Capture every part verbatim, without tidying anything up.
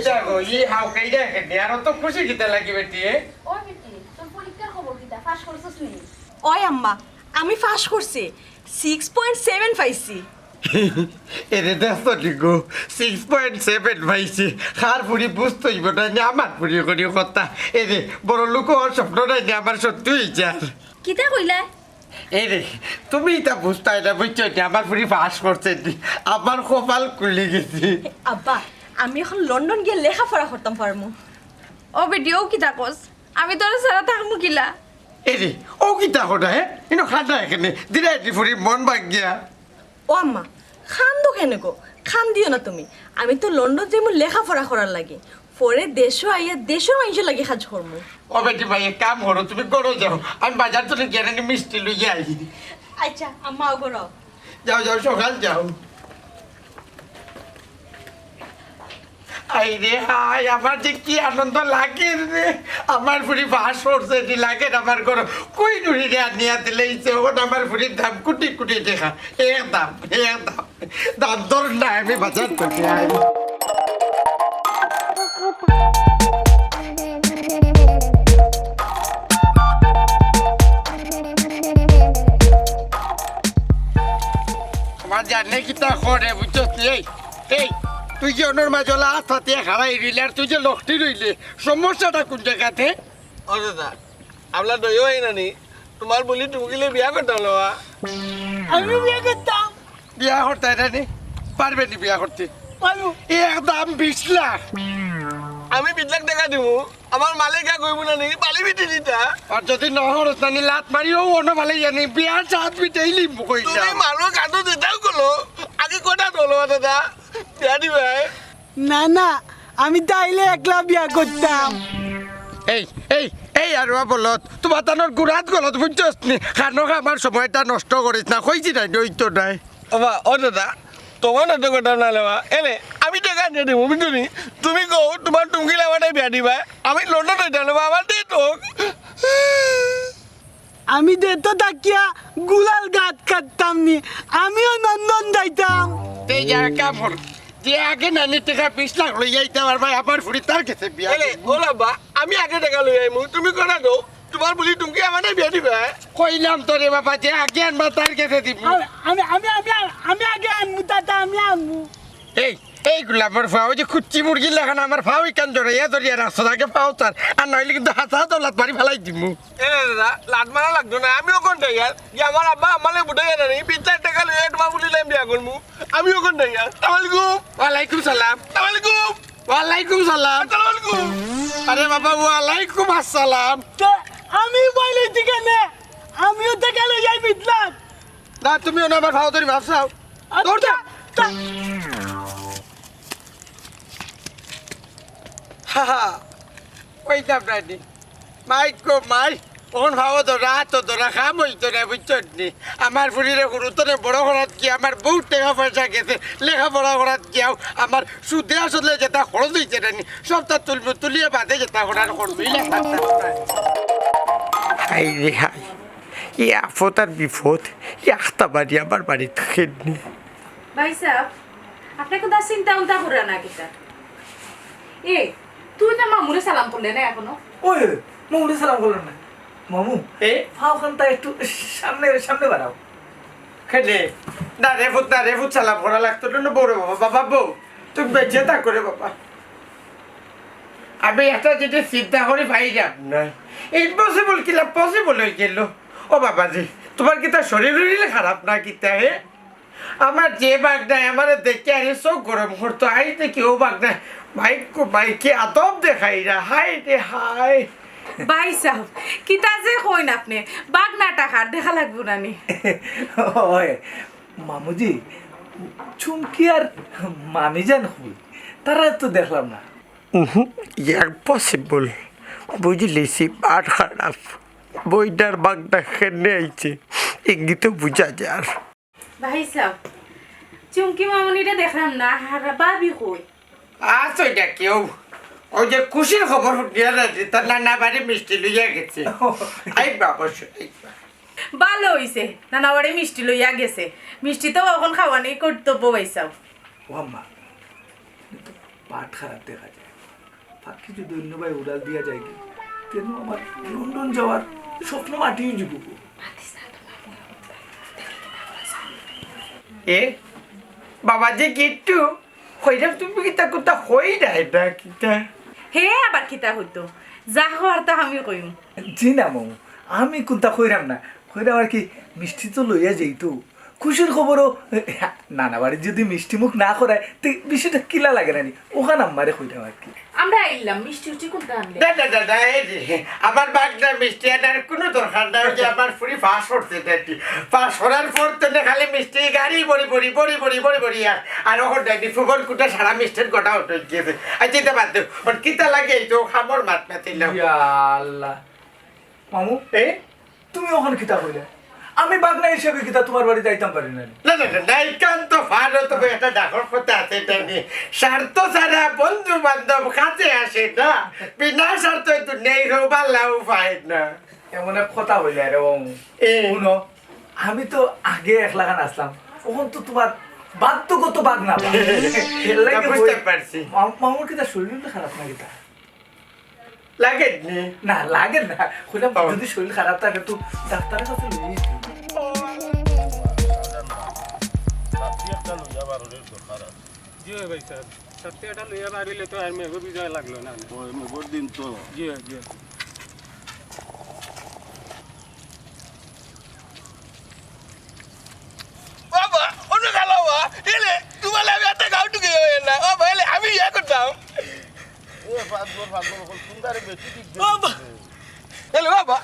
দেখো, ই হাউ কাইরা এখানে, আর অত খুশি কিতা লাগি বেটি, এ? ওই বেটি, তোর পরীক্ষার খবর কিতা? পাস করছস নি? ওই আম্মা, আমি পাস করছি, সিক্স পয়েন্ট সেভেন পাইছি। এরে দেখছো নি গো, সিক্স পয়েন্ট সেভেন পাইছি। কার ফুরি বুঝতে অইব না নি, আমার ফুরি করি কথা। এরে, বড় লোক হওয়ার স্বপ্ন নাই নি, আমার সত্যি অইছে আর। কিতা কইলা? এরে, তুমি ইতা বুঝতায় না, বুঝছো নি? আমার ফুরি পাস করছে নি, আমার কপাল খুলি গেছে। আব্বা, আমি এখন লন্ডন গিয়া লেখাপড়া করতাম পারমু। ও বেটি, ও কিতা কস? আমি তোরে ছাড়া থাকমু কিলা? এরে, ও কিতা কটা, হে? ইনো খান্দা এখানে, দিরাইটি ফুরি মন ভাঙ্গিয়া। ও আম্মা, কান্দো কেনে গো? কান্দিও না তুমি। আমি তো লন্ডন যাইমু লেখাপড়া করার লাগি। পরে দেশো আইয়া দেশর মাইনষর লাগি কাজ করমু। ও বেটি ভাই, এক কাম করো, তুমি ঘরো যাও, আমি বাজার তনে গিয়া নি মিষ্টি লইয়া আই। আচ্ছা, আম্মা, ও ঘরো। যাও, যাও, সকাল যাও। আই রে হাই, আমার যে কি আনন্দ লাগে রে। আমার ফুরি পাস করছে নি, লাগে আমার ঘরো। কই নুরি রে আনিয়া দিলে ইচ্ছে, ওখানে আমার ফুরির দাম কোটি কোটি টেকা। এক দাম, এক দাম। দাম দর নাই, আমি বাজার থেকে আই। আমার জানে কিতা করে, বুঝছস নি? এই, এই, তুই যে অনর মাঝে অলা আত পাতিয়া খাড়াই রইলে, আর তুই যে লকটি রইলে, সমস্যাটা কোন জায়গাতে? ও দাদা, আমরা দইও আই না নি, তোমার বুলি টুমকিলে বিয়া করতাম লওয়া। আমি বিয়া করতাম। বিয়া করতায় না নি? পারবে নি বিয়া করতে? পারবো। একদম বিশ লাখ। আমি বিশ লাখ টেকা দিমু, আমার মালিক গা কইব না নি, বালি বিটি দিতা। আর যদি না হরস না নি, লাত মারিও অন্য ভালে জানি, বিয়ার সাত বিটেই লিম্বু কইলাম। তুমি মারো কাটো দিতাও কলো, আগে কটা দলো দাদা, বিয়া দিবায়। না, না, আমি তাইলে একলা বিয়া করতাম। এই, এই, এই, আর বলত, তোমার তানোর গুড়াত গলত, বুঝছস নি? খানো আমার সময়টা নষ্ট করিস না, কইছি নাই, ওই তো নাই। ওবা, ও দাদা, তোমার না তো কথা না লেবা। এনে, আমি টাকা আনিয়া দিমু, বুঝছো নি? তুমি কও, তোমার টুমকি লামাটাই বিয়া দিবা। আমি লন্ডন হইতে লেবা, আমার দিয়ে তো। আমি দে তো তাকিয়া গুলাল গাত কাটতাম নি, আমিও নন্দন যাইতাম। তে যা কাম কর, যে আগে নানি টেকা বিশ লাখ লইয়া আইতে পারবা, আমার ফুরি তার গেছে বিয়া এলে, দিমু। ওলা বা, আমি আগে টেকা লই আইমু, তুমি করা দো, তোমার বুলি টুমকি আমারে বিয়া দিবা। কইলাম তো রে বাবা, যে আগে আনবা তার গেছে দিমু। আমি, আমি, আমি, আমি, আমি আগে আনমু, তাতে আমি আনমু। এই, এই গোলাপর ফাও, ওই যে কুচ্চি মুরগির লাখান আমার ফাও ইকান জড়াইয়া ধরিয়া রাস্তা থাকে ফাও তার, আর নাইলে কিন্তু হাতা হাতা লাত মারি ফালাই দিমু। এ দাদা, লাত মারা লাগতো না, আমিও কোন টাইগার? যে আমার আব্বা আমারে বুঝাইয়া না নি, বিশ লাখ টেকা লইয়া তোমার বুলি লাইন বিয়া করমু। আমিও কোন টাইগার? সালাম আলাইকুম। ওয়ালাইকুম সালাম। সালাম আলাইকুম। ওয়ালাইকুম সালাম। সালাম আলাইকুম। আরে বাবা, ওয়ালাইকুম আসসালাম। তে আমি বলে ঠিকানে, আমিও টেকা লই যাই বিশ লাখ। না, তুমিও না, আমার ফাও ধরি ভাবছাও। আচ্ছা, দৌড় দে। তা- হা হা, ওই দাম নাই নি। মাই গো মাই, অখন ফাও ধরা, তো ধরা, কাম হইতো না, বুঝছো নি? আমার ফুরিরে হুরুতনে বড় করাত কি, আমার বউত টেকা পয়সা গেছে, লেখাপড়া করাত কি, আও, আমার সুদে আসলে যেটা খরচ হইছে না নি, সবটা তুলমু, তুলিয়া বাদে যেটা করার করমু, ইলা কথা। হায় রে হায়, এই আফত আর বিপদ, এই আখতা বাড়ি আমার বাড়িত খেয়ে নি। ভাই সাহেব, আপনি কোথা চিন্তা উন্তা করেন না কিতা? এ, তুই না মামুরে সালাম করলে না এখনো? ওই, মামুরে সালাম করলাম না। মামু, এ? ফাওখানটা একটু সামনে, সামনে বাড়াও। খেলে? না রে ফুত, না রে ফুত, সালাম করা লাগতো না, বড় বাবা, বাবা বউ, তুমি বেঁচে থাকো রে বাবা। আমি একটা জিনিস চিন্তা করি পাই না। না। Impossible কিলা possible হয়ে গেল। ও বাবাজি, তোমার কিতা শরীর উরিল খারাপ না কিতা, হে? আমার যে বাগনায় আমারে দেখে আরে চোখ গরম করতো, আই দেখি ও বাগনায় মাইক মাইকে আদব দেখাই না, হায় রে হায়। ভাই সাহেব, কিতা যে কইন আপনি, বাগনা টাকার দেখা লাগবো না নি। ওই, মামুজি, চুমকি আর মামিজান কই? তারা তো দেখলাম না। উহু, impossible। বুঝিলিছি, বাট খারাপ। বইটার বাগনা খেনে আইছে, ইঙ্গিতে বুঝা যার। ভাই সাহেব, চুমকি মামুনিরে দেখলাম না, আর ভাবি কই? আছে ওইটা কেউ, ওই যে খুশির খবর শুনিয়া না, যে তার নানা বাড়ি মিষ্টি লইয়া গেছে। আইবা অবশ্যই, আইবা। ভালো হইছে, নানা বাড়ি মিষ্টি লইয়া গেছে। মিষ্টি তো এখন খাওয়ানি কর্তব্য, ভাই সাহেব। ও আম্মা, কিন্তু বাট খারাপ দেখা যায়। আর কিছু দৈন্য ভাই উড়াল দিয়া যায়গি, তেন আমার লন্ডন যাওয়ার স্বপ্ন মাটি অইযিবো। এ বাবা যে গিট্টু, কইরাম তুমি কিতা কুন্তা কইরায় না কিতা? হে আবার কিতা কইতো? যা কওয়ার তা আমি কইমু। জি না মামু, আমি কুন্তা কইরাম না। কইরাম আর কি, মিষ্টি তো লইয়া যাইতো। খুশির খবরও, নানা বাড়িত যুদি মিষ্টি মুখ না করায়, তে বিষয়টা কিলা লাগে না নি? অখান আম্মারে কইরাম আর কি। আমরা আইলাম, মিষ্টি উষ্টি কুন্তা আনলে? না, না, না, না, এই যে, আমার বাগনার মিষ্টি আনার কুনু দরকার নাই। ওই যে আমার ফুরি পাস করছে, পাস করার পর তো না খালি মিষ্টি গাড়ি ভরি ভরি, ভরি ভরি, ভরি ভরি আর, আর অখন ডাইনি ফুবন কুটা সারা মিষ্টির গোটা উঠে গেছে। আচ্ছা, ইতা বাদ দেও। ওর কিতা লাগে এই তো খামর মাত মাতিলাম। ইয়া আল্লাহ। মামু, এ? তুমি অখন কিতা কইলে? আমি বাগনা হিসাবে কিতা তুমার বাড়িত আইতাম পারি না নি? না, না, না, না, ইখান তো পারো, তবে একটা ডাকর কথা আছে, ইটা নিয়ে। স্বার্থ ছাড়া বন্ধু বান্ধব কাছে আসে না, বিনা স্বার্থে দুনিয়ায় কেউ ভালাও পায় না। এমন এক কথা কইলে রে মামু। এ। হুনো, আমি তো আগে একলাখান আছলাম, অখন তো তুমার বাধ্যগত বাগনা। এর লাগি না, বুঝতে কই, পারছি। মাম-, মামুর কিতা শরীর খারাপ না কিতা? লাগে নি? না, লাগে না। কইলাম, ও। যুদি শরীর খারাপ থাকে, তো ডাক্তারের কাছে লই যাইতে। ছাত্রী একটা লইয়া বারোর দরকার আছে। জি অয় ভাই সাব, ছাত্রী একটা লইয়া বারইলে তো আর মেঘও ভিজা লাগলো না। ওই মেঘর দিন তো। জি অয়, জি অয়। বাবা, অন্য কালো বা, এলে, তুমার লাগে একটা গাউ ঢুকে যাবে না। বাবা, এলে, আমি ইয়া করতাম। এ, পাগল, পাগল, পাগল, সুন্দরে বেশি ঠিক বাবা। এলে বাবা,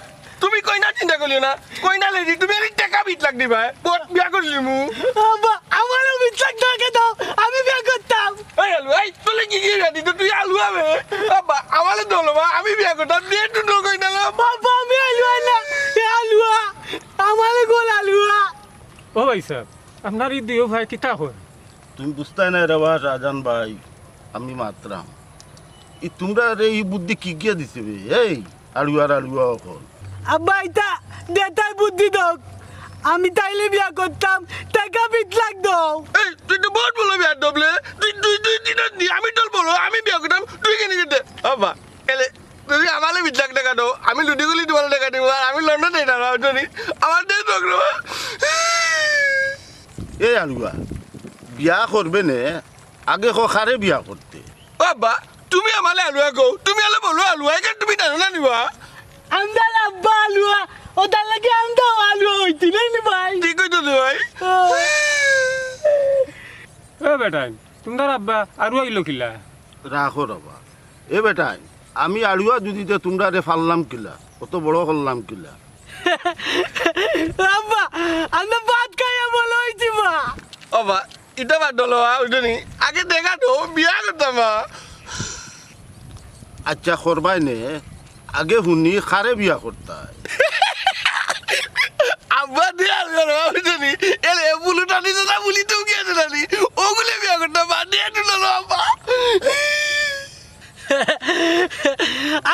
তুমি কইনা চিন্তা করিও না। কইনা লেডি, তুমি এলে টেকা বিট লাখ দিবা। বট বিয়া করিলিমু। বাবা, আমারও বিট লাখ টেকা দাও, আমি বিয়া করতাম। এই আলু, এই, তোলে কি কি বিয়া দিত? তুই আলু হবে। বাবা, আমারে দলো বা, আমি বিয়া করতাম। দিয়ে একটু দল কইনা লো। বাবা, আমি আলু না, এ আলুয়া। আমারে গোল আলুয়া। ও ভাই সাব, আপনার ই দুইও ভাই কিতা কয়? তুমি বুঝতায় না রে বা শাহজাহান ভাই, আমি মাতরাম। ই তুমরারে ই বুদ্ধি কিগিয়ে দিছে বে? এই আড়ুয়ার আড়ুয়া অকল। আব্বা, ইতা দেতায় বুদ্ধি দেউক। আমি তাইলে বিয়া করতাম, টেকা বিট লাখ দেও। এই, তুই তো বহুত বড় বেয়াদব লে। তুই, তুই, তুই, তুই না, আমি তোর বড়, আমি বিয়া করতাম, তুই কেন যেতে? আব্বা, এলে, তুমি আমারে বিশ লাখ টেকা দেও, আমি লুটি গুলি তোমার টেকা দিব, আর আমি লন্ডন যাই না, বুঝছো নি? আমার দেশ ভোগ দেবো। এই আলুয়া, বিয়া করবে নে, আগে ক কারে বিয়া করতে। ও আব্বা, তুমি আমারে আলুয়া কও, তুমি আলে বলো আলুয়া, এখানে তুমি জানো না নিবা? আমরার আব্বা আলুয়া, ও তার লাগি আমরাও আলুয়া অইতে নাই নি ভাই? ঠিক কইতো রে ভাই। ও। এ বেটাইন, তুমরার আব্বা আরু আইলো কিলা? রাখো রে বা। এ বেটাইন, আমি আড়ুয়া দুদিতে তুমরারে ফাললাম কিলা, অত বড় করলাম কিলা? আব্বা, আমরা ভাত খাইয়া বড় অইছি বা। ও বা, ইটা বাদ দিলো, আ, উঠুনি। আগে দেখা তো, বিয়া করতাম, আ। আচ্ছা, করবায় নে, আগে হুনি কারে বিয়া করতায়। আব্বা দিয়া বিয়া করবা, উঠুনি। এরে, বুলু টানি তো না, বুলি তো গিয়া আছে টানি। ওগুলে বিয়া করতাম, বাদ দিয়া দিল না, আব্বা।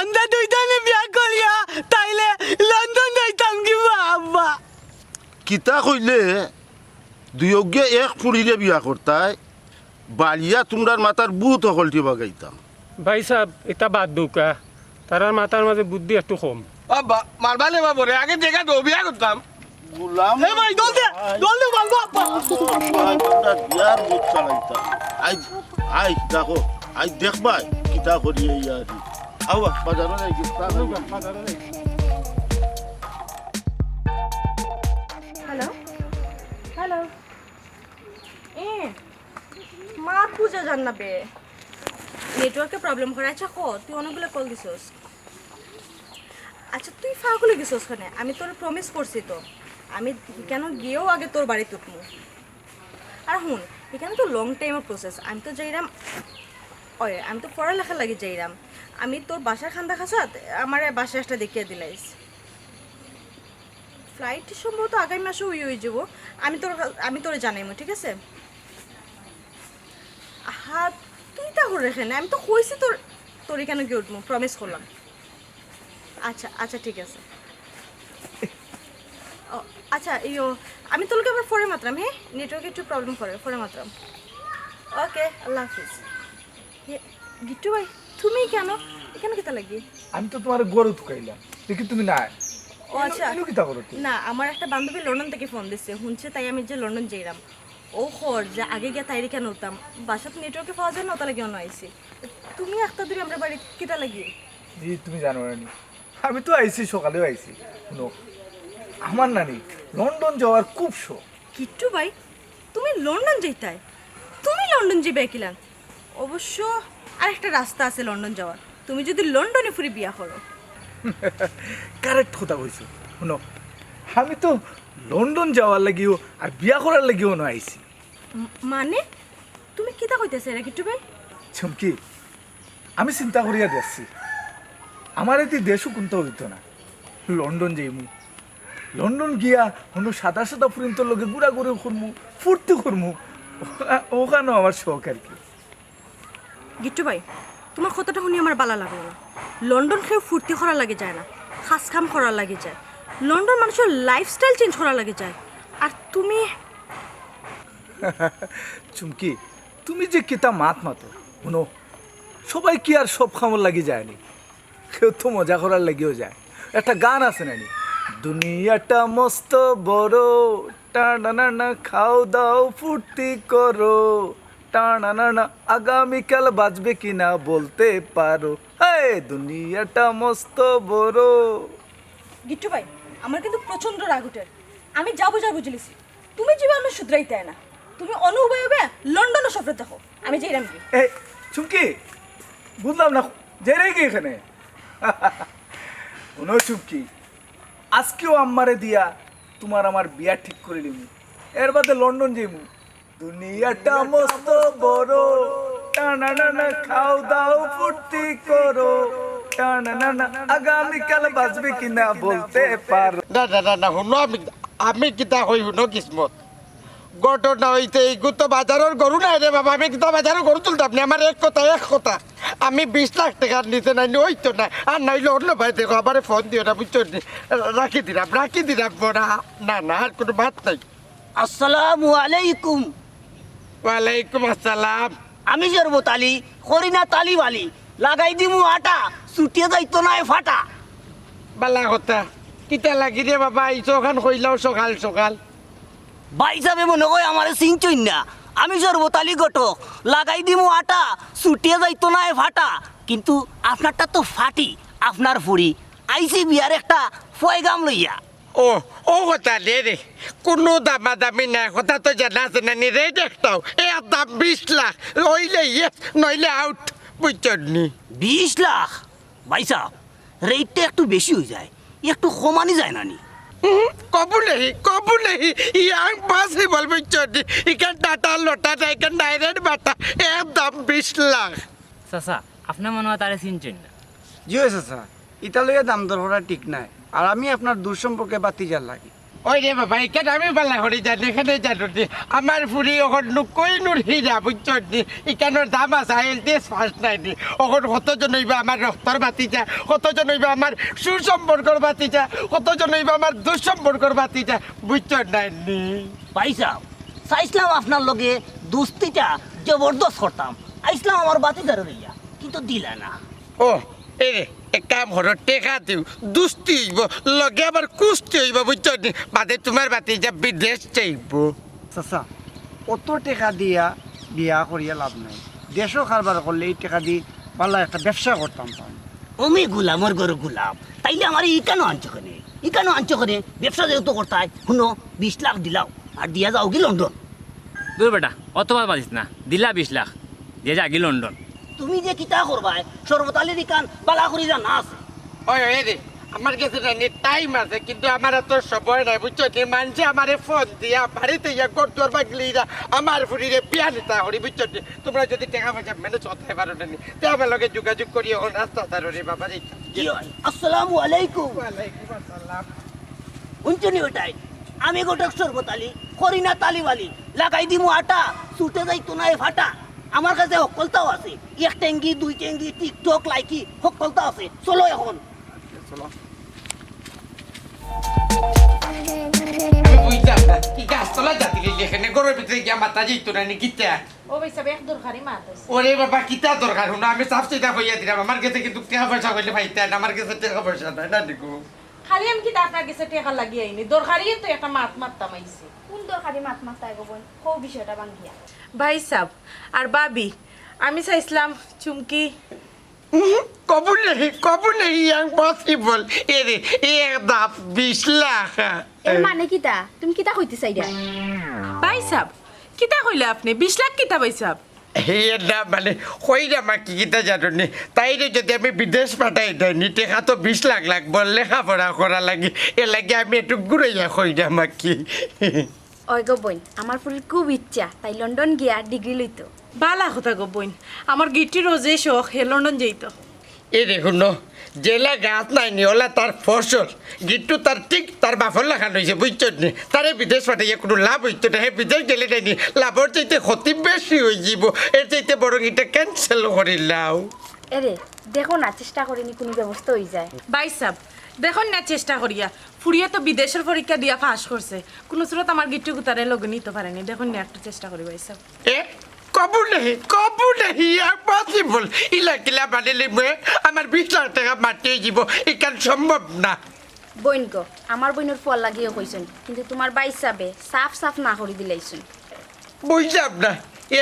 আমরা দুইজনে বিয়া করিয়া, তাইলে লন্ডন যাইতাম কি বা, আব্বা? কিতা কইলে? দুইওগিয়ে এক ফুড়িরে বিয়া করতায়, বাড়িয়া তুমরার মাথার ভূত হকলটি বাগাইতাম। ভাই সাব, ইতা বাদ দেউক্কা, তারার মাথার মাঝে বুদ্ধি একটু কম। আব্বা, মারবা নে বা বরে, আগে দেখা তো, বিয়া করতাম। গুলাম। এ ভাই, দল দে, দল দে, মারবা, আব্বা। ভাই, তোমরা বিয়ার ভূত চালাইতাম। আই, আই, দেখো, আই দেখবায়, কিতা করি এই আর কি। আও, বাজারো যাই, বাজারো যাই। Hello, hello. এ, মাত বুঝা যার না বে। নেটওয়ার্কে প্রবলেম করে। আচ্ছা, ক, তুই অনেকগুলো কল দিছস। আচ্ছা, তুই পাগল অই গেছস কেনে? আমি তোরে প্রমিস করছি তো, আমি কেন গিয়েও আগে তোর বাড়িত উঠমু। আর হুন, ইখান তো লং টাইমর প্রসেস। আমি তো যাইরাম, ওই, আমি তো পড়ালেখার লাগি যাইরাম। আমি তোর বাসার কান্দা কাছাত, আমারে বাসা একটা দেখিয়া দিলাইস। ফ্লাইট সম্ভবত আগামী মাসে উই অই যাইবো। আমি তোর, আমি তোরে জানাইমু, ঠিক আছে? হা, তুই তা করে কেনে? আমি তো কইছি তোর, তোর ইখানো গিয়া উঠমু, প্রমিস করলাম। আচ্ছা, আচ্ছা, ঠিক আছে। ও, আচ্ছা, ইয়ো, আমি তোর লগে আবার পরে মাতরাম, হ্যাঁ? নেটওয়ার্কে একটু প্রবলেম করে, পরে মাতরাম। ওকে, আল্লাহ হাফিজ। ইয়ে, গিট্টু ভাই, তুমি কেন এখানে কিতা লাগি? আমি তো তোমার ঘরো তুকাইলাম, দেখি তুমি নাই। ও আচ্ছা। এনো কিতা করো তুমি? না, আমার একটা বান্ধবী লন্ডন থেকে ফোন দিছে, হুনছে তাই আমি যে লন্ডন যাইরাম। ও খর যে আগে গিয়া তাইরে কেন উঠতাম, বাসাত নেটওয়ার্কে পাওয়া যায় না, ওটা লাগি অন্য আইছি। তুমি একটা দূরে আমরা বাড়ি কিতা লাগি? জি, তুমি জানো না নি? আমি তো আইছি, সকালেও আইছি। হুনো, আমার নানি লন্ডন যাওয়ার খুব শখ। কিট্টু ভাই, তুমি লন্ডন যাইতায়? তুমি লন্ডন যাইবে কিলান? অবশ্য আরেকটা রাস্তা আছে লন্ডন যাওয়ার, তুমি যদি লন্ডনে ফুরি বিয়া করো। কারেক্ট কথা কইছো। হুনো, আমি তো লন্ডন যাওয়ার লাগিও আর বিয়া করার লাগিও না আইছি। ম- মানে, তুমি কিতা কইতেছে রে কিট্টু ভাই? চুমকি, আমি চিন্তা করিয়া দেখছি, আমার এদি দেশও কোনটা হইতো না। লন্ডন যাইমু, লন্ডন গিয়া হুনো সাদা সাদা ফুরিন্তর লগে ঘুরাঘুরি করমু, ফুর্তি করমু। ওখা- ওখানো আমার শখ আর কি। গিট্টু ভাই, তোমার কথাটা শুনি আমার বালা লাগলো না। লন্ডন কেউ ফুর্তি করার লাগি যায় না, কাজ কাম করার লাগি যায়। লন্ডন মানুষের লাইফস্টাইল চেঞ্জ করার লাগি যায়। আর তুমি চুমকি, তুমি যে কিতা মাত মাতো, হুনো, সবাই কি আর সব কামর লাগি যায়নি? কেউ তো মজা করার লাগিও যায়। একটা গান আছে নানি, দুনিয়াটা মস্ত বড়, টানা না না খাও দাও ফুর্তি করো, টানা না না আগামীকাল বাঁচবে কিনা বলতে পারো। হে, দুনিয়াটা মস্ত বড়। গিট্টু ভাই, আমার কিন্তু প্রচন্ড রাগ উঠের। আমি যা বুঝার বুঝিলিছি, তুমি জীবনে আমার শুধরাইতায় না। তুমি অনুভবে লন্ডনও সফরে দেখো, আমি যাইরাম কি? এই চুমকি, বুঝলাম না, যাইরায় কি এখানে? হুনো চুমকি, আজকেও আম্মারে দিয়া তোমার আমার বিয়া ঠিক করিলিমু, এর বাদে লন্ডন যাইমু। দুনিয়াটা মস্ত বড়, টানা না না খাও দাও ফুর্তি করো, টানা না না আগামীকাল বাঁচবে কিনা বলতে পারো। না না না না, হুনো, আমি আমি কিতা কই, হুনো কিসমত। ঘটনা হইতে এইগু তো বাজারর গরু নায় রে বাবা, আমি কিতা বাজারর গরু তুলতাম নি? আমার এক কথা, এক কথা, আমি বিশ লাখ টেকার নিচে নাইনি, অইতো নায়। আর নাইলে অন্য ভাই দেখো, আমারে ফোন দিও না, বুঝছো নি? রাখি দিলাম, রাখি দিলাম বড়া। না না, আর কোনো মাত নাই। আসসালামু আলাইকুম। ওয়ালাইকুম আসসালাম। আমি জরবত আলী, করি না তালি বালি, লাগাই দিমু আটা, ছুটিয়ে যাইতো নায় ফাটা। বালা কথা। কিতা লাগি রে বাবা, এই সকাল কইলাও সকাল সকাল। ভাই সাবে মনে কয় আমারে চিনছইন না, আমি জরবত আলী ঘটক, লাগাই দিমু আটা, ছুটিয়ে যাইতো নায় ফাটা। কিন্তু আপনারটা তো ফাটি, আপনার ফুরি, আইছি বিয়ার একটা পয়গাম লইয়া। ও, ও কথা রে রে, কোনো দামাদামি নাই, কথা তো জানা আছে না নি? রেট একটাও, এ দাম বিশ লাখ, অইলে ইয়েস, নইলে আউট, বুঝছইন নি? বিশ লাখ? ভাই সাব, রেটটা একটু বেশি হয়ে যায়, একটু কমানি যায় না নি? হুম, কবুল নেই, কবুল নেই, ইয়াং পাসিবল, বুঝছইন নি? ইখান টাটা লোটা না, ইখান ডাইরেক্ট বাটা, এ দাম বিশ লাখ। চাচা, আপনি মনে হয় তারে চিনছইন না। জি অয় চাচা, ইতা লইয়া দাম দর করা ঠিক নায়। আর আমি আপনার দূর সম্পর্কে বাতিজার লাগি। ওই রে বাবা, ইখান আমি বালা করি জানি, এখানে জানো নি? আমার ফুরি অখন নুকুইনুর হীরা, বুঝছইন নি? ইখানর দাম আছে, আইএলটিএস পাস নায় নি। অখন কতজন অইবা আমার রক্তর ভাতিজা, কতজন অইবা আমার সুসম্পর্কর ভাতিজা, কতজন অইবা আমার দুঃসম্পর্কর ভাতিজা, বুঝছইন নায় নি? ভাই সাব, চাইছিলাম আপনার লগে দুস্তিটা জবরদস্ত করতাম, আইছিলাম আমার ভাতিজারে লইয়া, কিন্তু দিলা না। ও, এ রে, এক কাম করো, টেকা দিও, দুস্তি অইবো, লগে আবার কুস্তি অইবো, বুঝছইন নি? বাদে তোমার ভাতিজা বিদেশ যাইবো। চাচা, অত টেকা দিয়া বিয়া করিয়া লাভ নাই। দেশো কারবার করলে ই টেকা দি বালা একটা ব্যবসা করতাম পারমু। আমি গুলামর ঘরর গুলাম, তাইলে আমারে ইখানো আনছো কেনে? ইখানো আনছো কেনে? ব্যবসা যেহেতু করতায়, হুনো, বিশ লাখ দিলাও, আর দিয়া যাওগি লন্ডন। দূর বেটা, অত মাত মাতিস না, দিলা বিশ লাখ, দিয়া যাগি লন্ডন। তুমি যে কিতা করবায়, জরবত আলীর ইখান বালা করি জানা আছে। ওই, ওই রে, আমার গেছে না নি, টাইম আছে, কিন্তু আমার অত সময় নাই, বুঝছইন নি? মানষে আমারে ফোন দিয়া বাড়িত ইয়া ঘর দুয়ার ভাগলিরা আমার ফুরিরে বিয়া নিতা করি, বুঝছইন নি? তোমরা যদি টেকা পয়সা ম্যানেজ করতায় পারো না নি, তে আমার লগে যোগাযোগ করি অখন রাস্তা ছাড়ো রে বাবা রে। কি অয়? আসসালামু আলাইকুম। ওয়ালাইকুম আসসালাম। হুনছো নি বেটাইন, আমি ঘটক জরবত আলী, করি না তালি বালি, লাগাই দিমু আটা, ছুটে যাইতো নায় ফাটা। আমার কাছে হক্কলতাও আছে, এক টেঙ্গি, দুই টেঙ্গি, টিকটক, লাইকি, হক্কলতা আছে। চলো অখন। আমি বুঝলাম না, ই গাছতলা জাতি গেলে এখানে ঘরর ভিতরে গিয়া মাতা যাইতো না নি কিতা? ও ভাইসাব, এক দরকারি মাত আছে। ওরে বাবা, কিতা দরকার? হুনো, আমি সাফ সিধা কইয়া দিরাম, আমার গেছে কিন্তু টেকা পয়সা কইলে পাইতায় না, আমার গেছে টেকা পয়সা নাই না নিকু। খালি আমি কিতা আপনার গেছে টেকা লাগি আইনি? দরকারি তো একটা মাত মাততাম আইছি। কোন দরকারি মাত মাততায় গো বইন? কও বিষয়টা ভাঙ্গিয়া। ভাইসাব আর ভাবি, আমি চাইছলাম চুমকি। কবুল নেই, কবুল নেই, ইম্পসিবল। এরে, এক দাপ বিশ লাখ। এর মানে কিতা? তুমি কিতা কইতে চাইরা? ভাইসাব, কিতা কইলা আপনে? বিশ লাখ কিতা ভাইসাব? হে না, মানে, কইরাম আর কি, কিতা জানো নি? তাইরে যদি আমি বিদেশ পাঠাই দেয় নি, টেকা তো বিশ লাখ লাগবো, লেখাপড়া করা লাগি। এর লাগি আমি একটু ঘুরাইয়া কইরাম আর কি। ওই গো বইন, আমার ফুরির খুব ইচ্ছা তাই লন্ডন গিয়া ডিগ্রি লইতো। বালা কথা গো বইন, আমার গিট্টুরও যে শখ, হে লন্ডন যাইতো। এরে হুনো, যেলা গাছ নাই নি, ওলা তার ফসল। গিট্টু তার ঠিক তার বাপর লাখান অইছে, বুঝছো নি? তারে বিদেশ পাঠাইয়া কুনু লাভ অইতো না, হে বিদেশ গেলে নাই নি, লাভর চাইতে ক্ষতি বেশি অইযিবো। এর চাইতে বরং ইটা cancel করিলাও। এরে, দেখো না, চেষ্টা করিনি কুনু ব্যবস্থা অইযায়। ভাইসাব, দেখইন না চেষ্টা করিয়া, ফুরিয়ে তো বিদেশর পরীক্ষা দিয়া পাশ করছে, কুনু সুরত আমার গিট্টু গুতারে লগে নিতো পারেনি, দেখইন না একটু চেষ্টা করি ভাইসাব। এ, কবুল নেই, কবুল নেই, ইম্পসিবল। ইলা কিলা বানাইলে মুয়ে আমার বিশ লাখ টেকা মাটি অইযিবো, ইখান সম্ভব না। বইন গো, আমার বইনর ফুয়ার লাগিও কইছইন, কিন্তু তুমার ভাইসাবে সাফ সাফ না করি দিলাইছইন। বুঝলাম না।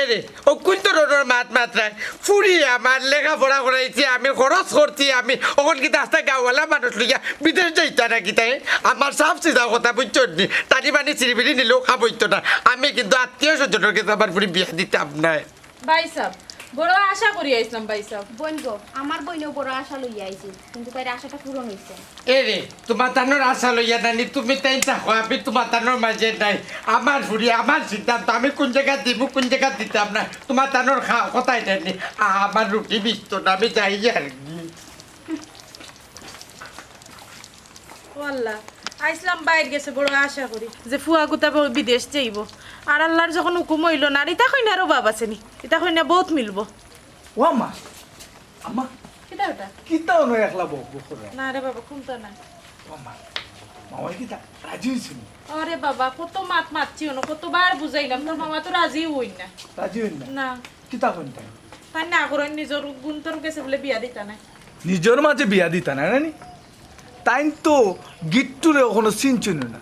এরে, ও কুন ধরনর মাত মাতরায়? ফুরি আমার লেখাপড়া করাইছি আমি, খরচ করছি আমি, অখন কিতা আস্তা গাঁওআলা মানুষ লইয়া বিদেশ যাইতা না কিতা? আমার সাফ সিধা কথা, বুঝছো নি? তাড়ি মানি চিরিবিরি নিলেও কাম অইতো না। আমি কিন্তু আত্মীয় স্বজনর গেছে আমার ফুরি বিয়া দিতাম নায়। ভাইসাব, বড় আশা করি আইছলাম ভাইসাব। বইন গো, আমার বইনেও বড় আশা লইয়া আইছিল, কিন্তু তাইর আশাটা পূরণ অইছে না। এরে, তুমার তানর আশা লইয়া নানি, তুমি তাইন থাকো, আমি তুমার তানর মাঝে নাই। আমার ফুরি, আমার সিদ্ধান্ত, আমি কুন জাগাত দিমু, কুন জাগাত দিতাম না, তুমার তানর খা-, কথাই নানি। আমার রুটি বিচতো না, আমি যাই আর কি। ও আল্লাহ, আইছলাম বাইর গেছে বড় আশা করি যে ফুয়া গুতা বউ বিদেশ যাইবো। আর আল্লাহর যখন হুকুম অইলো না, আর ইতা কইনার অভাব আছে নি, ইতা কইনা বউত মিলবো। ও আম্মা, আম্মা, কিতা ওটা? কিতা অনো একলা বক বক করে? না রে বাবা, কুন্তা না। ও আম্মা, মামাই কিতা রাজি অইছে নি? আরে বাবা, কত মাত মাতছি অনো, কতবার বুঝাইলাম, তোর মামা তো রাজি অইন না। রাজি অইন না? না। কিতা কইন তাইন? তাইন না করইন, নিজর গুন্তর গেছে বুলে বিয়া দিতা নায়। নিজর মাঝে বিয়া দিতা নায় নানি? তাইন তো গিট্টুরে অখনো চিনছইন না।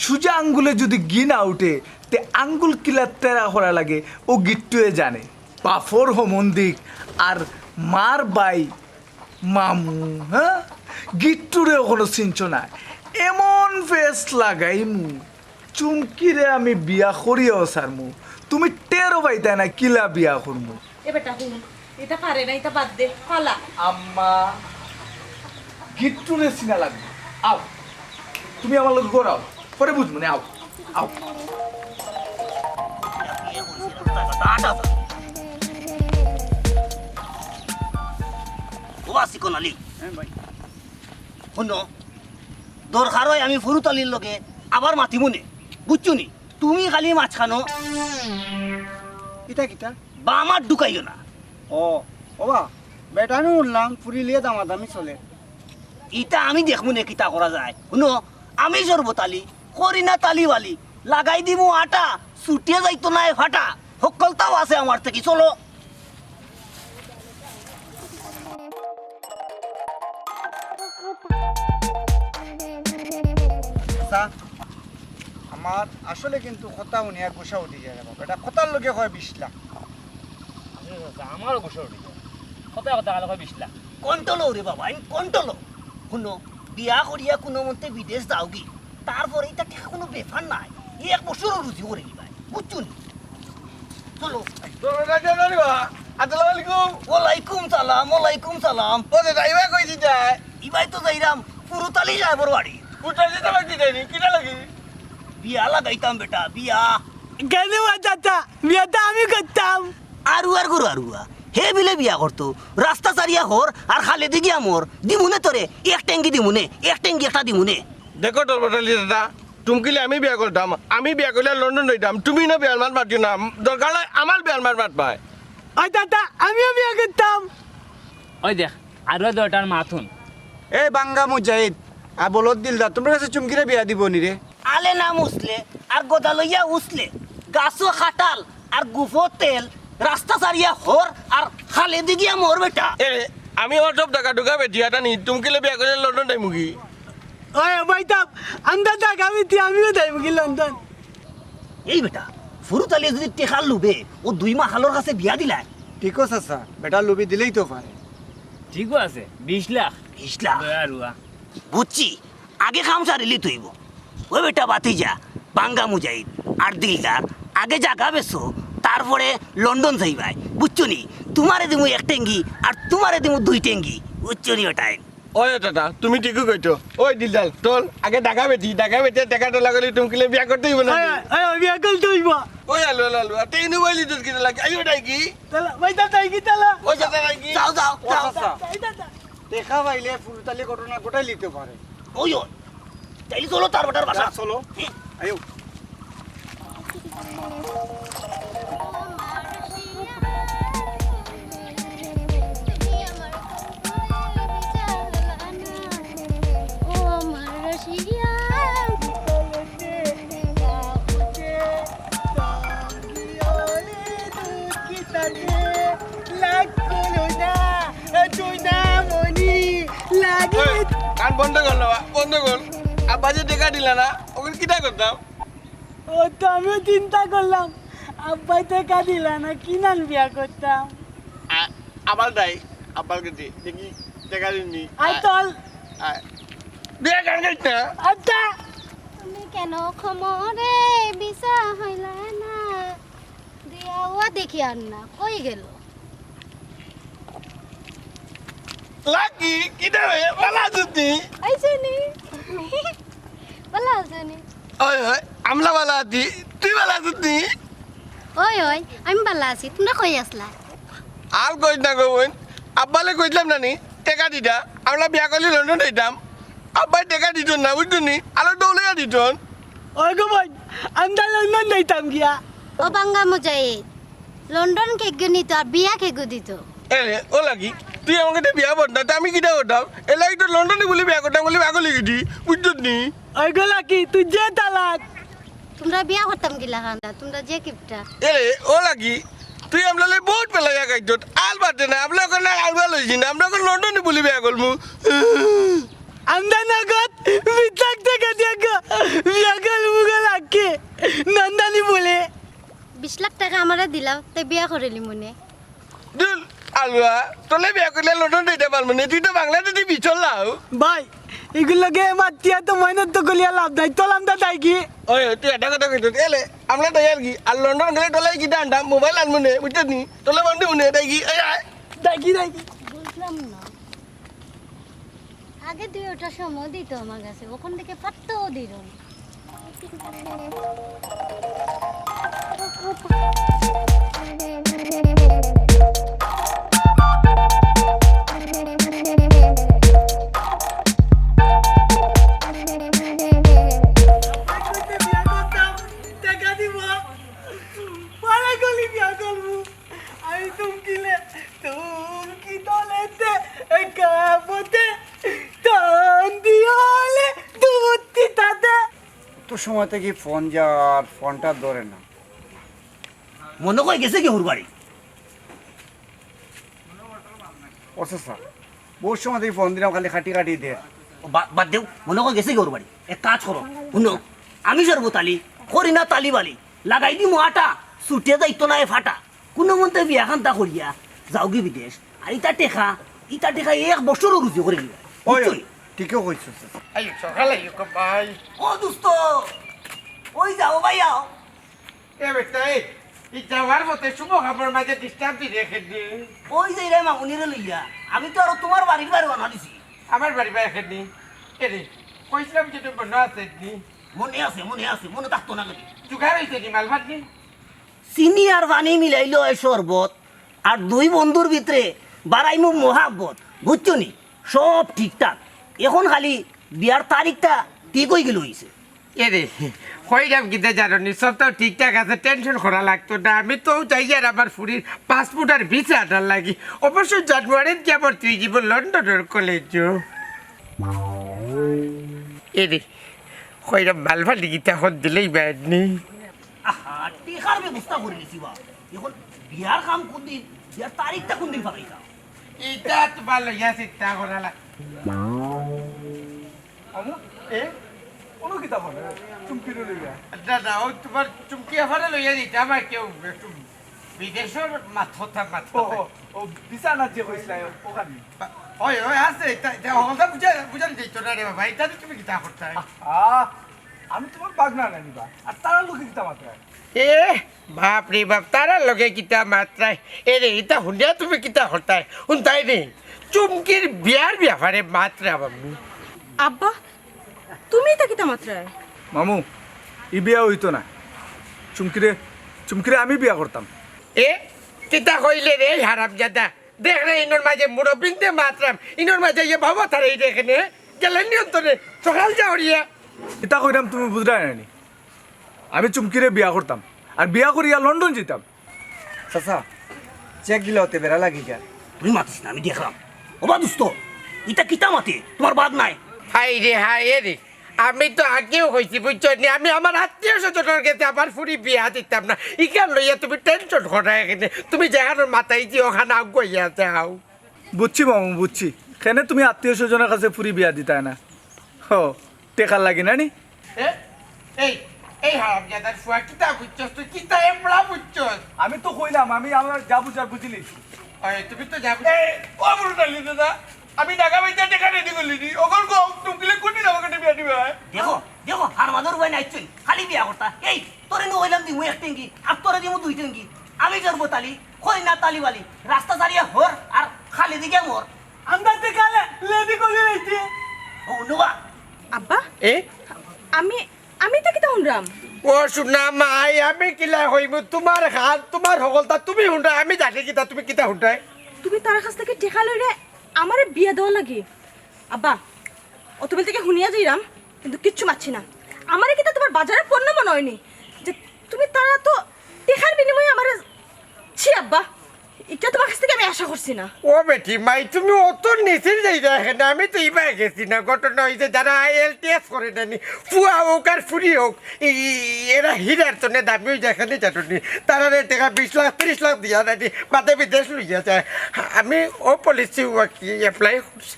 সুজা আঙ্গুলে যুদি ঘি না উঠে, তে আঙ্গুল কিলা তেরা করা লাগে, অউ গিট্টুয়ে জানে। বাফর হমন্দিক আর মার বাই মামু, হ্যাঁ? গিট্টুরে অখনো চিনছো না। এমন ফেস লাগাইমু, চুমকিরে আমি বিয়া করিয়াও ছাড়মু। তুমি টেরও পাইতায় না কিলা বিয়া করমু। এ বেটা, হুন, ইতা পারে না, ইতা বাদ দে, ফালা। আম্মা, গিট্টুরে চিনা লাগবো। আও, তুমি আমার লগে ঘরো আও, পরে বুঝমুনে, আও, আও। ও চিকন আলী, হুনো, দরকার অয় আমি ফুরুত আলীর লগে আবার মাতিমুনে, বুঝছো নি? তুমি খালি মাঝখানো কিতা কিতা? বাম আত ঢুকাইও না। ও, ওবা, বেটানু উঠলাম, ফুরি লিয়ে দামাদামি চলে। ইতা আমি দেখমুনে কিতা করা যায়। হুনো, আমি শরবত আলী, করি না তালি বালি, লাগাই দিমু আটা, ছুটিয়া যাইতো নায় ফাটা। হক্কলতাও আছে আমার থাকি, চলো। আচ্ছা, আমার আসলে কিন্তু কথা হুনিয়া গুসা উঠি যায় রে বাবা। এটা কথার লগে কয় বিশ লাখ। আমারও গুসা উঠি যায়। কথা কথা খালি কয় বিশ লাখ। কন্ট্রোল রে বাবা, আইন কন্ট্রোল। হুনো, বিয়া করিয়া কুনু মতে বিদেশ যাওগি, তারপরে ইতা টেকা কুনু ব্যাপার নায়। এই এক বছরও রুজি করি নিবায়, বুঝছো নি? চলো। আসসালামু আলাইকুম। ওয়ালাইকুম সালাম, ওয়ালাইকুম সালাম। ও দাদা, ইবা কই দিতায়? ইবায় তো যাইরাম ফুরুত আলী সাহেবর বাড়ি। ফুরুত আলী সাহেবর বাড়ি যাইনি, কিতা লাগি? বিয়া লাগাইতাম বেটা, বিয়া। কেনে বা চাচা, বিয়া তো আমি করতাম। আরুয়ার গরু আরুয়া, হে বিলে বিয়া করতো, রাস্তা ছাড়িয়া হর আর খালেদি গিয়া মর, দিমুনে তোরে, এক টেঙ্গি দিমুনে, এক টেঙ্গি একটা দিমুনে। দেখো টলবটালি দাদা, টুমকিলে আমি বিয়া করতাম, আমি বিয়া করলে লন্ডন যাইতাম, তুমি না বিয়ার মাত মাতিও না, দরকার নাই আমার বিয়ার মাত মাতবায়। ওই চাচা, আমিও বিয়া করতাম। ওই দেখ, আরো দুইটার মাত হুন। এই বাঙ্গা মুজাহিদ, আর বলদ দিলদার, তোমরা কাছে চুমকিরে বিয়া দিব নি রে? আলে না মুসলে, আর গদা লইয়া উসলে, গাছো খাটাল, আর গুফো তেল, রাস্তা ছাড়িয়া হর আর খালেদি গিয়া মর বেটা। এ, আমি আমার সব টাকা ঢুকা বেটি আটা নি, তুমি কিলে বিয়া করলে লন্ডন যাইমুগি? ওই ভাইতাম, আমরা টাকা বেটি, আমিও যাইমুগি লন্ডন। এই বেটা, ফুরুতালি যদি টেকার লোভে ও দুই মা খালর কাছে বিয়া দিলায়। ঠিক আছে চাচা, বেটা লোভে দিলেই তো পারে। ঠিকও আছে, বিশ লাখ। বিশ লাখ? দয়া রুয়া। বুঝছি, আগে কাম সারিলি তুইব। ওই বেটা বাতিজা, বাঙ্গা মুজাহিদ আর দিলদার, আগে জাগা বেচো, তারপরে লন্ডন যাইবায়, বুঝছো নি? তোমারে দিমু এক টেঙ্গি আর তোমারে দিমু দুই টেঙ্গি, বুঝছো নি ওটাই? ওই দাদা, তুমি ঠিকই কইছো। ওই দিলদার, চল, আগে ঢাকা বেচি, ঢাকা বেচে টেকা টোলা করলে তুমি কিলে বিয়া করতে হইব না? ওই, ওই, ওই, বিয়া করতে হইব। ওই আলু, আলু, আলু, আর তেইনু বইলি দুধ কিনে লাগে, আইও ওটাই কি? তালা, ভাই, তা তাই কি তালা? ওই দাদা, তাই কি? যাও, যাও, ও যাও, চাচা। যাও, যাও, যাও। দেখা পাইলে ফুলতালি ঘটনা ঘটাই নিতে পারে। ওই, ওই। তাইলে চলো তার বেটার বাসা। চলো। আয়ো। ওই, কান বন্ধ কর না, বন্ধ কর। আব্বা যে টেকা দিলা না, ওখানে কিতা করতাম? ও তো আমিও চিন্তা করলাম, আব্বাই টেকা দিলা না, কি নাম বিয়া করতাম? আ-, আব্বাল দাই, আব্বাল গেছে, দেখি টেকা দিননি। আয় আ-, চল। আ-, বিয়া গান গাইছ না? আচ্ছা। তুমি কেন খমরে বিছা হইলা না? দিয়া ওয়া দেখি আর না, কই গেল? লাকি, কিতা রে? ভালা আছস নি? আইছো নি? ভালা আছো নি? ওই, ওই, আমলা ভালা আছি। তুই ভালা আছস নি? ওই, ওই, আমি ভালা আছি। তোমরা কই আছলা? আর কইস না গো বইন। আব্বালে কইছিলাম না নি? টেকা দিতা। আমরা বিয়া করলে লন্ডন যাইতাম। আব্বায় টেকা দিতন না, বুঝছো নি? আলো দৌড়াইয়া দিতন। ওই গো বইন, আমরা লন্ডন যাইতাম গিয়া। ও বাঙ্গা মুজাহিদ, লন্ডন কেগু নিত আর বিয়া কেগু দিত? এ রে, ও লাগি, তুই আমাকে তো বিয়া বল না, তা আমি কিতা করতাম? এ লাগি তো লন্ডনে বলি বিয়া করতাম, বলি পাগল হয়ে গেছি, বুঝছত নি? ওই গো লাকি, তুই যে তালাক। তোমরা বিয়া করতাম গিলা খান্দা, তোমরা যে কিপটা। এ রে, ও লাগি, তুই আমলালে বহুত পেলাইয়া খাইছত, আল বাদে না, আমরা এখন আর আলবা লইছি না, আমরা এখন লন্ডনে বলি বিয়া করমু। আমরা নগদ বিশ লাখ টেকা দিয়া গো, বিয়া করমু গো লাকি, নন্দানি বলে। বিশ লাখ টেকা আমারে দিলাও, তে বিয়া করিলি মনে। দুল, আলুয়া, তোলে বিয়া করলে লন্ডন দিতে পারবো না, তুই তো বাংলাদেশে বিচল লাও। ভাই, এগুলোকে মাতিয়া তো ময়নত তো কলিয়া লাভ নাই, তোলাম দা তাই কি? ওই, তুই এটা কথা কইছিস, এলে, আমরা তো আর কি, আর লন্ডন গেলে তোলাই কি ডান্ডা, মোবাইল আনবো নে, বুঝছিস নি? তোলে বন্ধু মনে, তাই কি? এই আয়। তাই কি, তাই কি? বুঝলাম না। আগে দুই ওটা সময় দিত আমার কাছে, ওখান থেকে পাত্তাও দিল না। আমি তুমকিলে, তুমকি তলেতে, কাপতে, তন্দিওলে, দুত্তি তাতে। অত সময় থেকে ফোন যার, ফোনটা ধরে না। মনে কয় গেছে কি ওর বাড়ি? ও চাচা, বহুত সময় থেকে ফোন দিলাম, খালি কাটি কাটি দে। ও বা-, বাদ দেও, মনে কয় গেছে কি ওর বাড়ি? এক কাজ করো, শুনো, আমি সর্বতালি, করি না তালি বালি, লাগাই দিমু আটা, ছুটে যাইতো না এ ফাটা। কুনু মন্তে বিয়া খান্তা করিয়া যাওগি বিদেশ। আর ইতা টেকা, ইতা টেকা এক বছরও রুজি করি নিবা। ওই, বুঝছো নি? ঠিকই কইছো, চাচা। আইও, সকাল আইও, ভাই। ও দোস্ত, ওই যাও ভাই, আও। এ বেটা, এই, এই যাওয়ার পথে শুভ খবর মাঝে disturb দি রেখে দে। ওই যে রে মামুনিরে লইয়া, আমি তো আরো তোমার বাড়ির বারো আনা দিছি। আমার বাড়ি বা এখানে। এ রে, কইছিলাম যে তুমি মনে আছে নি? মনে আছে, মনে আছে, মনে থাকতো না কেনে? জোগাড় হইছে নি, মালবাদ নি? চিনি আর পানি মিলাইলো এই শরবত, আর দুই বন্ধুর ভিতরে বাড়াইমু মহাব্বত, বুঝছো নি? সব ঠিকঠাক। এখন খালি বিয়ার তারিখটা ঠিক হই গেল হইছে। এ রে, কইরাম কিতা জানো নি, সব তো ঠিকঠাক আছে, tension করা লাগতো না। আমি তো যাই আর আমার ফুরির passport আর visa আনার লাগি। অবশ্য জানুয়ারিত গিয়া ভর্তি হই যাব লন্ডনের কলেজো। এ রে, কইরাম মালবাদ নি কিতা এখন দিলেই বাইর নি। আহা, টেকার ব্যবস্থা করে নিছি বা। এখন বিয়ার কাম কোন দিন? বিয়ার তারিখটা কোন দিন ফালাইতাম? ইটা তুমার লইয়া চিন্তা করা লাগ- আমু, এ? কুনু কিতা বলে? চুমকিরে লইয়া? না, না, ও তুমার চুমকি আফারে লইয়া দিতাম আর কেউ একটু বিদেশর মাত কথা মাত ও, কথা। ও, ও, বিছানাত যে কইছলা, ওখানে। অয়, অয়, আছে, ইটা, ইটা হকলতা বুঝা, বুঝান যাইতো না রে বাবা, ইটা তুমি কিতা করতায়? আহ, আমি তুমার বাগনা নানি বা, আর তারার লগে কিতা মাতরায়? এ, বাপ রে বাপ, তারার লগে কিতা মাতরায়? এ রে, ইতা হুনিয়া তুমি কিতা করতায়? হুনতায় নি? চুমকির বিয়ার ব্যাপারে মাতরাম আমি। আব্বা, তুমি ইতা কিতা মাতরায়? মামু, ই বিয়া অইতো না। চুমকিরে, চুমকিরে আমি বিয়া করতাম। এ, কিতা কইলে রে, এই হারামজাদা? দেখ রে, ইনোর মাঝে মুরব্বিন্তে মাতরাম, ইনোর মাঝে ইয়ে বাবা তারে এই দেখে নে, গেলেন নিয়ন্ত্রণে, সকাল যাওরিয়া। ইতা কইরাম তুমি বুঝরায় নানি? আমি চুমকিরে বিয়া করতাম, আর বিয়া করিয়া লন্ডন যাইতাম। চাচা, চেক দিলে অতে বেড়া লাগি যা। তুই মাতিস না, আমি দেখরাম। ওবা দোস্ত, ইতা কিতা মাতে? তুমার বাদ নাই। হায় রে, হায় রে। আমি তো আগেও কইছি, বুঝছো নি? আমি আমার আত্মীয় স্বজনর গেছে আমার ফুরি বিয়া দিতাম না। ইখান লইয়া তুমি টেনশন করায় কেনে? তুমি যেখানোর মাথায় দিও, ওখানে আগুয়াইয়া যাও। বুঝছি মামু, বুঝছি। কেনে তুমি আত্মীয় স্বজনর কাছে ফুরি বিয়া দিতায় না? হ, টেকার লাগি না নি? এ? এই, এই হারামজাদার ফুয়া, কিতা বুঝছস তুই? কিতা এবড়া বুঝছস? আমি তো কইলাম, আমি আমার যা বুঝার বুঝিলিছি। ওই, তুমি তো যা বুঝ- এই, ও বুড়ো ডালি দাদা, আমি ঢাকা বাইতে টেকা রেডি করলি নি। ওগর গো, তুমি কিলে কোন দিন আমাকে বিয়া দিবে, হ্যাঁ? দেখো, দেখো, হারমাদর উপায় নাই চুই, খালি বিয়া করতা। এই, তোরে নু কইলাম দিমু এক টেঙ্গি, আর তোরে দিমু দুই টেঙ্গি। আমি জরবো তালি, কই না তালি বালি, রাস্তা চালিয়া হর, আর খালি দিকে মর। আন্দাজে কালে লেডি কলি রইছে। ও, নুবা। আব্বা? এ? আমি, আমি ইতা কিতা হুনরাম? ও সোনা মাই, আমি কিলা কইমু? তুমার খান, তুমার হকলতা তুমি হুনরায়, আমি জানি কিতা, তুমি কিতা হুনরায়? তুমি তার কাছ থাকি টেকা লইরে আমারে বিয়া দেওয়া লাগি? আব্বা, অতবেল থাকি হুনিয়া যাইরাম, কিন্তু কিচ্ছু মাতছি না। আমারে কিতা তুমার বাজারর পণ্য মনে অয়নি যে তুমি তারা তো টেকার বিনিময়ে আমারে, ছি আব্বা, ইটা তুমার কাছ থাকি আমি আশা করছি না। ও বেটি মাই, তুমি অত নিচে যাইরায় কেনে? আমি তো ইবায় গেছি না। ঘটনা অইছে যারা আইএলটিএস করে নানি, ফুয়া অউক আর ফুরি অউক, ই-, ই-, এরা হীরার তনে দামি অই যায় কেনে জানো নি? তারারে টেকা বিশ লাখ, তিরিশ লাখ দিয়া নানি, বাদে বিদেশ লইয়া যায়। আমি ও পলিসি অ্যাপ্লাই করছি।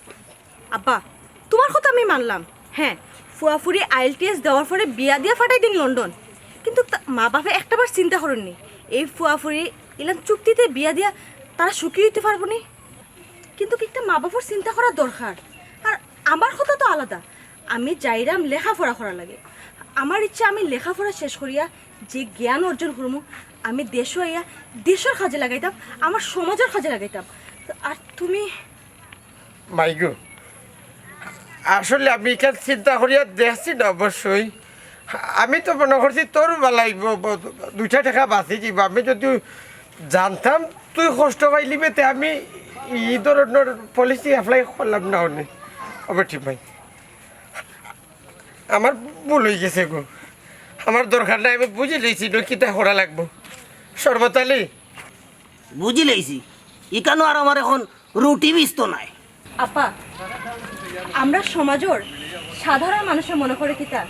আব্বা, তুমার কথা আমি মানলাম। হ্যাঁ, ফুয়াফুরি আইএলটিএস দেওয়ার পরে বিয়া দিয়া ফাটাই দিন লন্ডন। কিন্তু তা-, মা বাপে একটাবার চিন্তা করইন নি, এই ফুয়াফুরি ইলান চুক্তিতে বিয়া দিয়া তারা সুখী অইতে পারবো নি? কিন্তু একটা মা বাপর চিন্তা করা দরকার। আর আমার কথা তো আলাদা, আমি যাইরাম লেখাপড়া করা লাগে। আমার ইচ্ছা আমি লেখাপড়া শেষ করিয়া যে জ্ঞান অর্জন করমু, আমি দেশো আইয়া দেশর কাজে লাগাইতাম, আমার সমাজর কাজে লাগাইতাম। তো আর তুমি মাইগো, আসলে আমি ইখান চিন্তা করিয়া দেখছি না অবশ্যই। আমি তো মনে করছি তোর বেলায় ব-, ব-, দুইটা টেকা বাঁচি যাইব। আমি যদি জানতাম তুই কষ্ট পাইলিবে, তে আমি ই ধরনর পলিসি অ্যাপ্লাই করলাম না অনে। ও বেটি মাই, আমার ভুল অই গেছে গো, আমার দরকার নাই, আমি বুঝিলিছি না কিতা করা লাগবো। শরবত আলী, বুঝিলিছি, ইখানো আর আমার এখন রুটি বিস্ত নাই। আপা, আমরা সমাজর সাধারণ মানুষে মনে করে কিতা,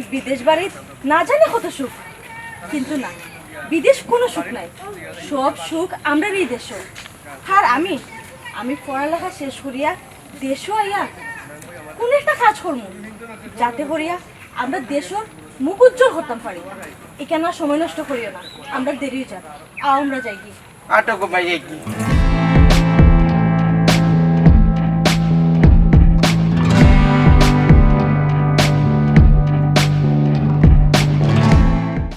বিদেশ বাড়িত না জানি কত সুখ, কিন্তু না, বিদেশ কোনো সুখ নাই, সব সুখ আমরার এই দেশো। আর আমি, আমি পড়ালেখা শেষ করিয়া দেশো আইয়া কোন একটা কাজ করমু, যাতে করিয়া আমরা দেশর মুখ উজ্জ্বল করতাম পারি। ইখানো আর সময় নষ্ট করিও না, আমরা দেরি অই যার, আও আমরা যাইগি। আটো গো মাই, যাইগি।